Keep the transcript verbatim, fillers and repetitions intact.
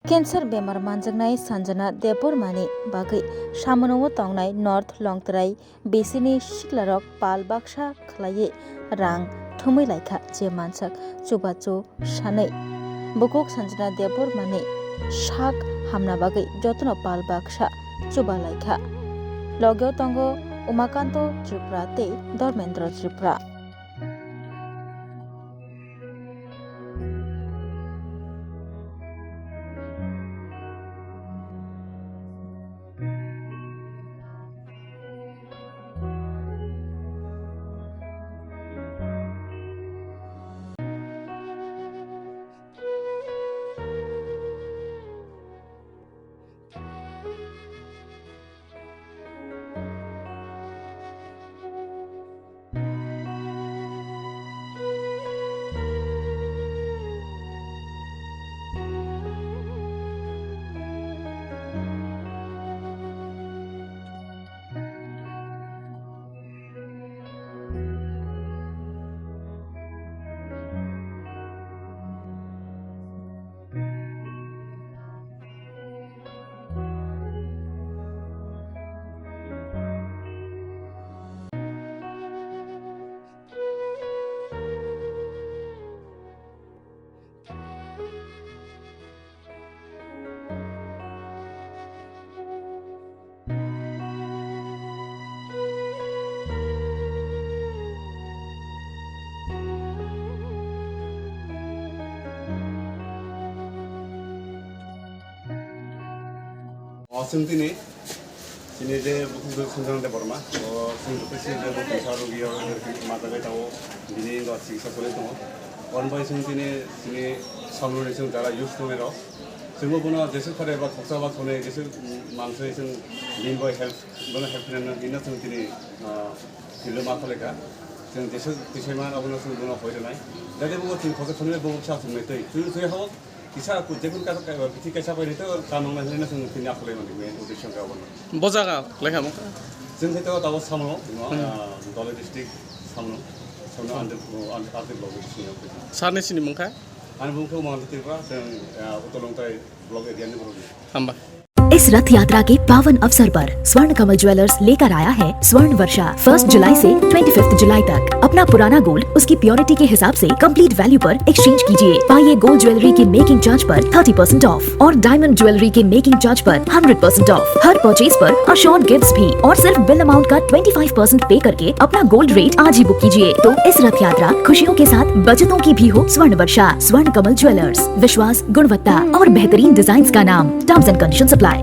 Cancer bemar manjaknai Sanjana Debbarmani bagwi Samunao tongnai North Longtrai bisini siklarok pal baksa khlaiwi rang thumwi laikha, je mansak chubachu sanwi. Bukhuk Sanjana Debbarmani sak hamna bagwi jotono pal baksa chuba laikha. Logeo tongo Umakanto Tripura tei Dharmendra Tripura. O chwng tini, tini je bukhuk Sanjana Debbarma, o chwng bukhuk se je bukhuk sa rogi o ma jagai tongo, bini no chikitsa khlai tongo. Wan bai chwng tini, tini samroni chwng jara use tongnai rok. Chwngbo bono jeswk phare ba khoksa ba khonai jeswk, mm, mansoi chwng bini bai help, bono help khlaina hino chwng tini, ah, field o ma khlaikha. Chwng jeswk tisai man abono chwng bono hoi rwnai. Jate bo chwng khoksa khonai bo sa chwng nai tei. Chwng twi hao kisa ku jekun ka, ka, bithi kaisa bai nai to kanong nai hino chwng tini akhulai mani main uddesho ka bono. Bo jaga lekha mo? Chwng khe to tabo Samno, no, Hmm. ah, Dhalai district Samno. Samno Hmm. under, under, under block ni sini. Sir ni sini mungkha? Ani bung khe Umakanto Tripura, chwng, ah, Uttor Longtrai block area ni borok ni. Hamba. इस रथ यात्रा के पावन अवसर पर स्वर्ण कमल ज्वेलर्स लेकर आया है स्वर्ण वर्षा। फर्स्ट जुलाई से ट्वेंटी फिफ्थ जुलाई तक अपना पुराना गोल्ड उसकी प्योरिटी के हिसाब से कंप्लीट वैल्यू पर एक्सचेंज कीजिए। पाइए गोल्ड ज्वेलरी के मेकिंग चार्ज पर थर्टी परसेंट ऑफ और डायमंड ज्वेलरी के मेकिंग चार्ज पर हंड्रेड परसेंट ऑफ। हर परचेज पर अश्योर्ड गिफ्ट्स भी और सिर्फ बिल अमाउंट का ट्वेंटी फ़ाइव परसेंट पे करके अपना गोल्ड रेट आज ही बुक कीजिए। तो इस रथ यात्रा खुशियों के साथ बचतों की भी हो स्वर्ण वर्षा। स्वर्ण कमल ज्वेलर्स, विश्वास, गुणवत्ता और बेहतरीन डिजाइन्स का नाम। Terms and conditions apply.